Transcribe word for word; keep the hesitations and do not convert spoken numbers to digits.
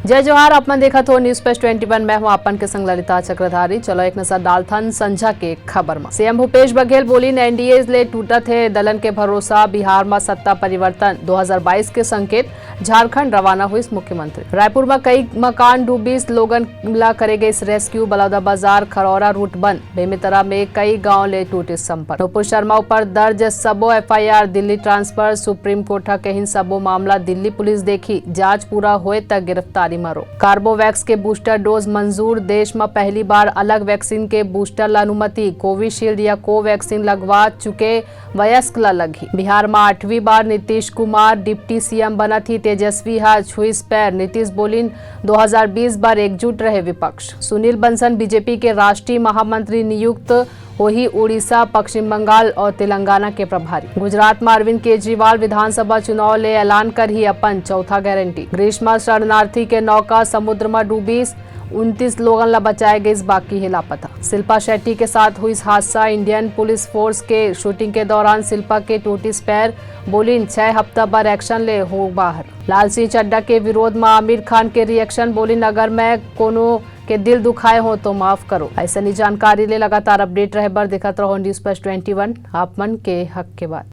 जय जोहार, आप मन देखत हो News Flash ट्वेंटी वन, मैं हूं आप मन के संग ललिता चक्रधारी। चलो एक नजर डालथन संझा के खबर म। CM Bhupesh Baghel Boolean, NDA ले टूटत हे दलन के भरोसा, बिहार म सत्ता परिवर्तन दो हज़ार बाईस के संकेत, झारखंड रवाना हुइस मुख्यमंत्री। रायपुर म कई मकान डूबिस, लोगन ला करे गइस रेस्क्यू, बलौदाबाजार खरौरा रूट बंद, बेमेतरा में कई गांव ले टूटिस संपर्क। नूपुर शर्मा ऊपर दर्ज सबो FIR, Delhi transfer, supreme court ह कहिन सबो मामला दिल्ली पुलिस देखी, जांच पूरा होए त गिरफ्तारी म रोक। कार्बोवैक्स के बूस्टर डोज मंजूर, देश म पहली बार अलग वैक्सीन के बूस्टर ल अनुमति, कोविशील्ड या कोवैक्सीन लगवा चुके वयस्क ल लगही। बिहार म आठवीं बार नीतीश कुमार डिप्टी सीएम बनत ही तेजस्वी ह छुइस पैर, नीतीश बोलिन दो हज़ार बीस बर एकजुट रहे विपक्ष। सुनील बंसल बीजेपी के राष्ट्रीय महामंत्री नियुक्त होही उड़ीसा, पश्चिम बंगाल और तेलंगाना के प्रभारी। गुजरात म अरविंद केजरीवाल विधानसभा चुनाव ले ऐलान करही अपन चौथा गारंटी। ग्रीष्म शरणार्थी के नौका समुद्र म डूबिस, उनतीस लोगन ला बचाए गइस, बाकी हे लापता। शिल्पा शेट्टी के साथ हुइस हादसा, इंडियन पुलिस फोर्स के शूटिंग के दौरान शिल्पा के टूटिस पैर, बोलिन छह हफ्ता बर एक्शन ले हो बाहर। लाल सिंह चड्ढा के विरोध म आमिर खान के रिएक्शन, बोलिन अगर मैं कोनो के दिल दुखाए हो तो माफ करो। ऐसनी जानकारी ले लगातार अपडेट रहे बर देखत रहो News Flash ट्वेंटी वन, आप मन के हक के बात।